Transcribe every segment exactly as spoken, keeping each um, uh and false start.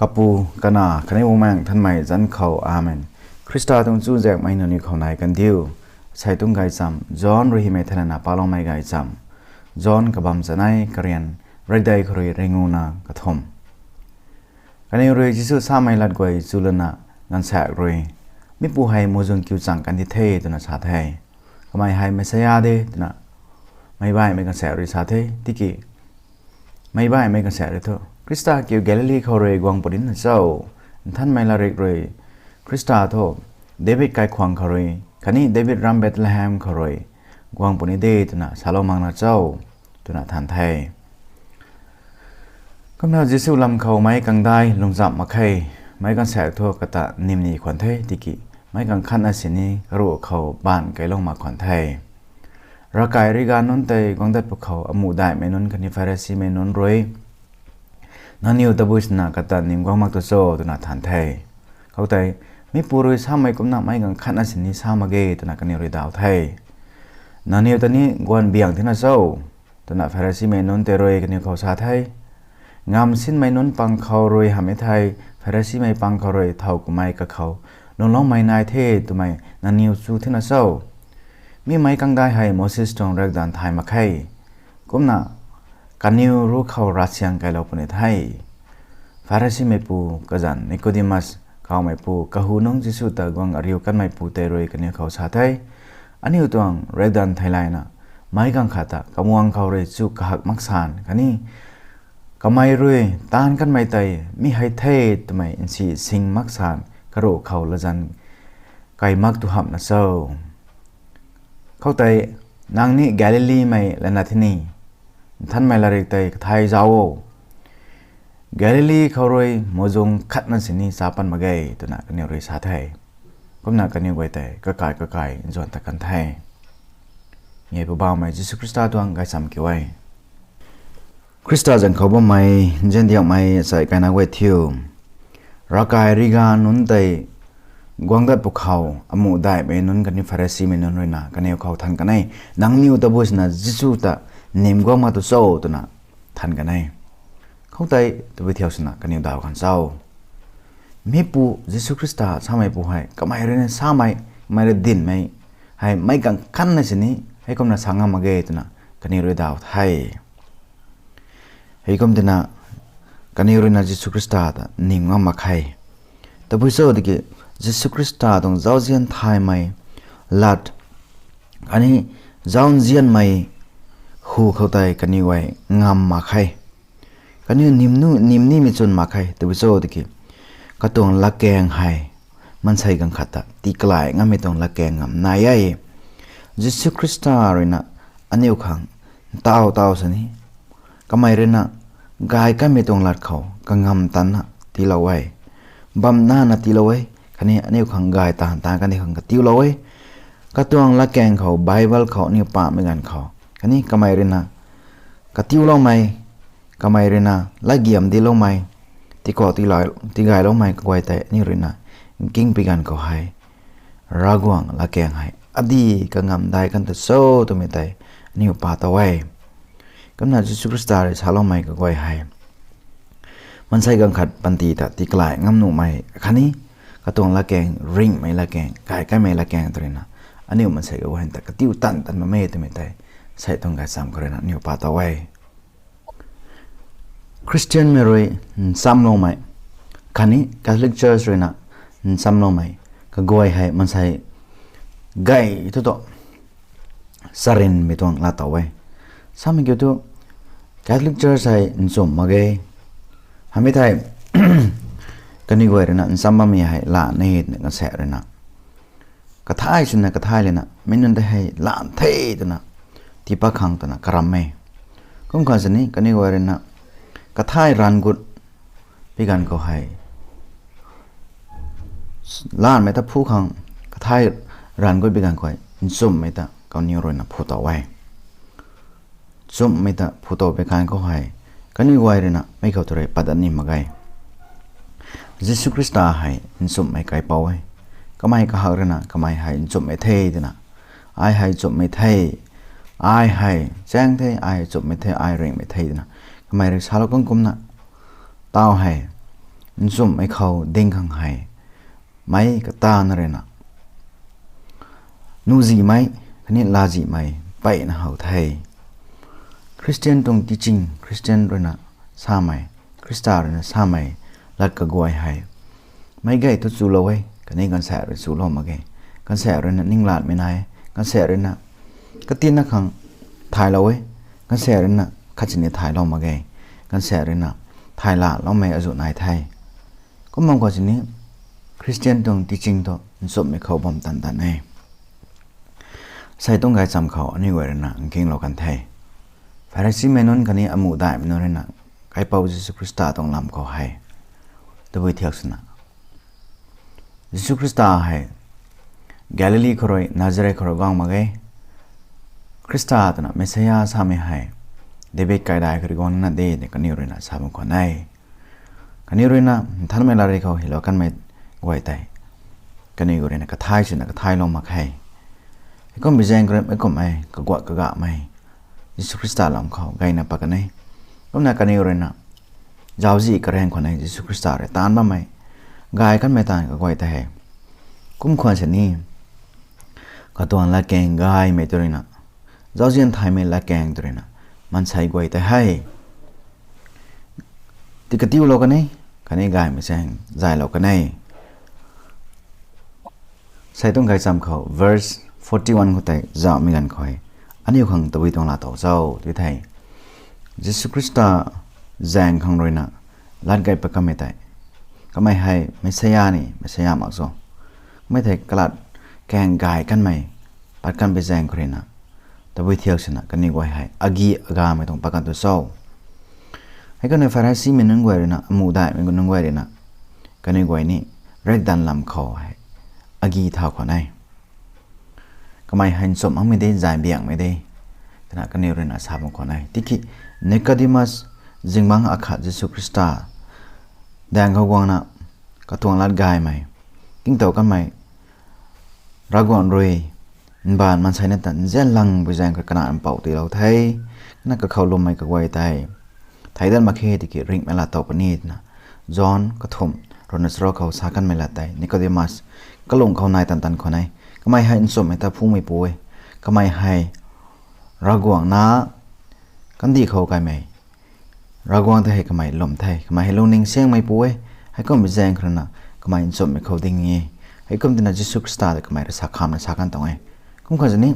Kapu, Kanac khatni Bumaengh Nthanmei zanc khou, Amen. Khrista tuang chuzaenghmei nangniw khou nai kandiu. Asei tuang gaychamv John rui hymei thei lana paloumei gaychamv. John kabamv chanei, karian reidei khou rui ringuna kathumh. Kaniw rui Jisu samei lat guay chu lana gaanvsaekc rui, Mipu hei muhzwng kiu chang kan di the, twna sa the. Kamei hei Messiah de, twna meic baihmei gaanvsaekc rui sa the. Tiki meic baihmei gaanvsaekc rui thu, Khrista kiu Galili khou rui guang puni na cho? Nthanmei latrik rui Khrista thu David kaikhwang khou rui khatni David ram Bethlehem khou rui guang puni de, twna salou mak na cho? twna than the. Kumna Jisu lam khou meic kangdai lungzamh mak khe. Meic gaanvsaekc thu kata nimni khwan the, tiki meic kang khatna sini karuh khou baanv keylou mak khwan the. Ravkai riga nunc tei guang dat pwkhou amuh daihmei nunc khatni Pharisimei nunc rui, Nangniw tabui swna kata nim guang mak tu cho? twna than the. Khoutei, Mipu rui samei kumna meic kang khatna sini sa mak ge, twna kaniw rui daw the. Nangniw ta ni guan biang thina cho? twna Pharisimei nunc tei rui kaniw khou sa the. Ngamv sinmei nunc pang khou rui hamh e thei, Pharisimei pang khou rui thow kumei kakhou lungloumei nai the twmei nangniw chu thina cho? Mi meic kangdai hei Moses tuang riakdanv thay mak khe. Kumna kaniw ruc khou ravsiang keylou puni the. Pharisimeipu kazanc Nicodemus kawmeipu kahu nungc Jisu ta guang ariu kanmeipu tei rui kaniw khou sa the. Aniu tuang riakdanv theilayna meic kang khat ta kamuang khou rui chu kahak mak san khatni kamei rui taanv kanmei tei mi hei the twmei nsi sing mak san karuh khou latzan kai mak tu hamhna cho? Khoutei, nang ni Galilimei lana thini, Nthanmei latrik tei kathai zauc o. Galili khou rui muhzwng khatna sini cha pan mak ge, twna kaniw rui sa the. Kumna kaniw guay tei kakai kakai nzuan ta kan the. Nge Poubauhmei Jisu Khrista tuang gaychamv kiu e. Khrista zanc khou bammei nziandiakmei sai kaina guay thiu, ravkai riga nunc tei guang dat pwkhou amuh daihmei nunc khatni Pharisimei nunc ruina kaniw khou than kan e, Nangniw tabui swna Jisu ta nim guang mak tu cho? twna than kan e. Khoutei tabui thiu swna kaniw daw kan cho? Mipu Jisu Khrista sameipu hei kamei ruina samei, kamei rui dinhmei hei meic kang khatna sini heikumna sa ngam mak ge, twna kaniw rui daw the. Heikum twna kaniw ruina Jisu Khrista ta nim ngam mak khe. Tabui cho tiki Jisu Khrista tuang zauzian thaymei lat khatni zauzianmei hu khoutei kaniw guay ngam mak khe. Kaniw nim nu, nim nimei chwn mak khe. Tabui cho tiki katuang latkaeng hei maansei ganv khat ta tii kalai ngammei tuang latkaeng ngam nai e. Jisu Khrista ruina aniu khang ntaw taw sini kamei ruina gay kanmei tuang lat khou kangam tanna tiilou e, bam nana tiilou e, khatni aniu khang gay taanv taanc kaniw khang katiulou e. Katuang latkaeng khou, Bible khou aniu pamei ganv khou khatni kamei ruina katiuloumei, kamei ruina latgiam diloumei, tiikauh tiilou, tigayloumei kaguay tei aniu ruina nkingpui ganv khou hei Ravguangc latkaeng hei adi kangamdai kan ta cho twmei tei aniu pa tow e. Kumna Jisu Khrista rui saloumei kaguay hei maansei ganv khat panty ta tii kalai ngam nuhmei khatni katuang latkaeng, ringhmei latkaeng, gay kanmei latkaeng tw ruina aniu maansei kaguay ta katiu tan tan bam e twmei tei sei tuang gaychamv khou ruina aniu pa tow e. Khristianmei rui nchamloumei khatni Catholic Church ruina nchamloumei kaguay hei maansei gay thu tu charynmei tuang laa tow e. Samei kiu thu Catholic Church hei nchumh mak ge. Hamei thei kaniw guay ruina ncham bammei hei laa ni twna kasaekc ruina kathai swna kathai lana mi nunc tei hei lan the twna tiipat khang twna karam e. Kum khang sini kaniw guay ruina kathai ranv gut pi ganv khou hei lanmei ta phu khang, kathai ranv gut pi ganv khou hei nchumhmei ta kaniw ruina phu tow e. Nchumhmei ta phu tow pi ganv khou hei kaniw guay ruina mei khou thu rui pat dat ni mak ge. Jisu Khrista hei nchumhmei kaipouc e. Kamei kahak ruina kamei hei nchumhmei the twna, ai hei nchumhmei the, ai hei chaeng the, ai nchumhmei the, ai ringhmei the twna kamei rui salou kan kumna, taw hei nchumhmei khou ding khang hei, meic katana ruina nuhzihmei khatni laazihmei mpeyna how the. Khristian tuang teaching, Khristian ruina samei, Khrista ruina samei lat kaguay hei, meic gay thu chulou e, khatni ganvsaekc rui chulou mak ge. Ganvsaekc ruina ninglatmei nai, ganvsaekc ruina katinna khang thaylou e, ganvsaekc ruina khat sini thaylou mak ge, ganvsaekc ruina thaylatloumei azuh nai the. Kum bam khou sini Khristian tuang teaching thu nchumhmei khou bam tan tan e. Sei tuang gaychamv khou aniu guay ruina nkinglou kan the. Pharisimei nunc khatni amuh daihmei nunc ruina Kaipouc Jisu Khrista tuang lam khou hei tabui thiak swna, Jisu Khrista hei Galili khou rui, Nazareth khou rui guang mak ge. Khrista twna Messiah samei hei David kaidai khou rui guang nina de twna kaniw ruina sa bam khwan e. Kaniw ruina Nthanmei Latrik khou hylou kanmei guay tei kaniw ruina kathay swna kathaylou mak khe. Heikum bi zaeng khou rui meic kumhmei kaguat kagahmei Jisu Khrista lam khou gayna pat kan e. Kumna kaniw ruina zauczih karaeng khwan e, Jisu Khrista rui taanv bammei gay kanmei taanv kaguay tei hei. Kum khwan sini katuang latkaeng gaymei tw ruina, zauzian thaymei latkaeng tw ruina, maansei guay tei hei tikatiulou kan e, khatni gaymei zaeng zaylou kan e. Sei tuang gaychamv khou verse forty-one khou tei zauhmei ganv khou hei, aniu khang tabui tuang laa tow cho tw thei, Jisu Khrista zaeng khang ruina lat gay pat kanmei tei, kamei hei Messiah ni Messiah mak cho, kamei thei kalatkaeng gay kanmei pat kanmei zaeng khou ruina tabui thiak swna kaniw guay hei agi agamei tuang pat kan tu cho. Heikumna Pharisimei nunc guay ruina, amuh daihmei nunc guay ruina, kaniw guay ni riakdanv lam khou hei agi thau khwan e. Kamei hei nchumh makmei de, zay biangmei de twna kaniw ruina sa bam khwan e. Tiki Nicodemus, zingbangc akhat Jisu Khrista daeng khou guangna, katuang lat gaymei, ningtow kanmei, Ravguangc rui mbaanv maansei na ta nzianlangpui zaeng khou kanac mpouh tiilou the, na kakhou lwmmei kaguay tei thei dat mak khe tiki ringhmei laa tow puni twna John kathumh ruhna charuk khou sa kanmei lat tei Nicodemus kalung khou nai tan tan khwan e. Kamei hei nchumhmei ta phungmeipu e. Kamei hei Ravguangc na kandih khou kaimei Ravguangc tei hei kamei lwm the, kamei hei lungning siangmeipu e. Heikumbi zaeng khou ruina kamei nchumhmei khou ding e. Heikum twna Jisu Khrista ta kamei rui sa khamna sa kan tuang e. Kum khwan sini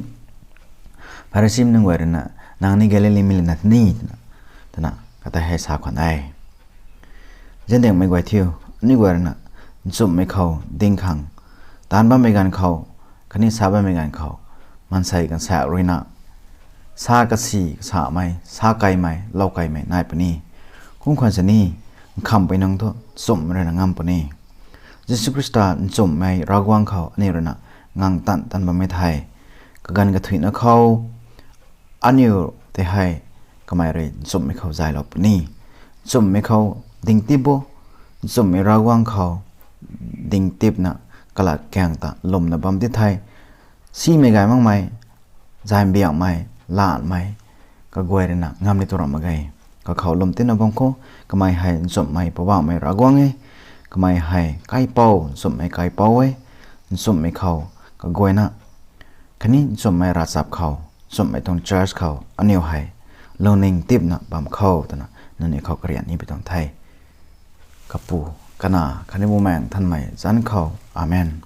Pharisee nunc guay ruina, nang ni Galili mi lana ni twna, twna kata hei sa khwan e. Ziandiangmei guay thiu, aniu guay ruina nchumhmei khou ding khang, taanv bammei ganv khou khatni sa bammei ganv khou, maansei ganvsaekc ruina sa kasi kasamei, sa kaimei, lou kaimei nai puni. Kum khwan sini nkhamhpui nunc thu nchumhmei ruina ngam puni. Jisu Khrista nchumhmei Ravguangc khou aniu ruina ngang tan tan bammei thei, kaganv kathuicna khou aniu tei hei kamei rui nchumhmei khou zaylou puni. Nchumhmei khou dingtip bo, nchumhmei Ravguangc khou dingtipna kalatkaeng ta lwmna bam ti thei, simei gay makmei, zay mbiangmei, lanmei kaguay ruina ngam ni tu ram mak ge. Kakhou lwm tina bam khou, kamei hei nchumhmei Poubauhmei Ravguangc e, kamei hei kaipouc, nchumhmei kaipouc e, nchumhmei khou kaguayna khatni nchumhmei ravchap khou, nchumhmei tuang church khou aniu hei lungning tipna bam khou twna nangniw khou karian ni pi tuang the. Kapu, Kanac khatni Bumaengh Nthanmei zanc khou. Amen.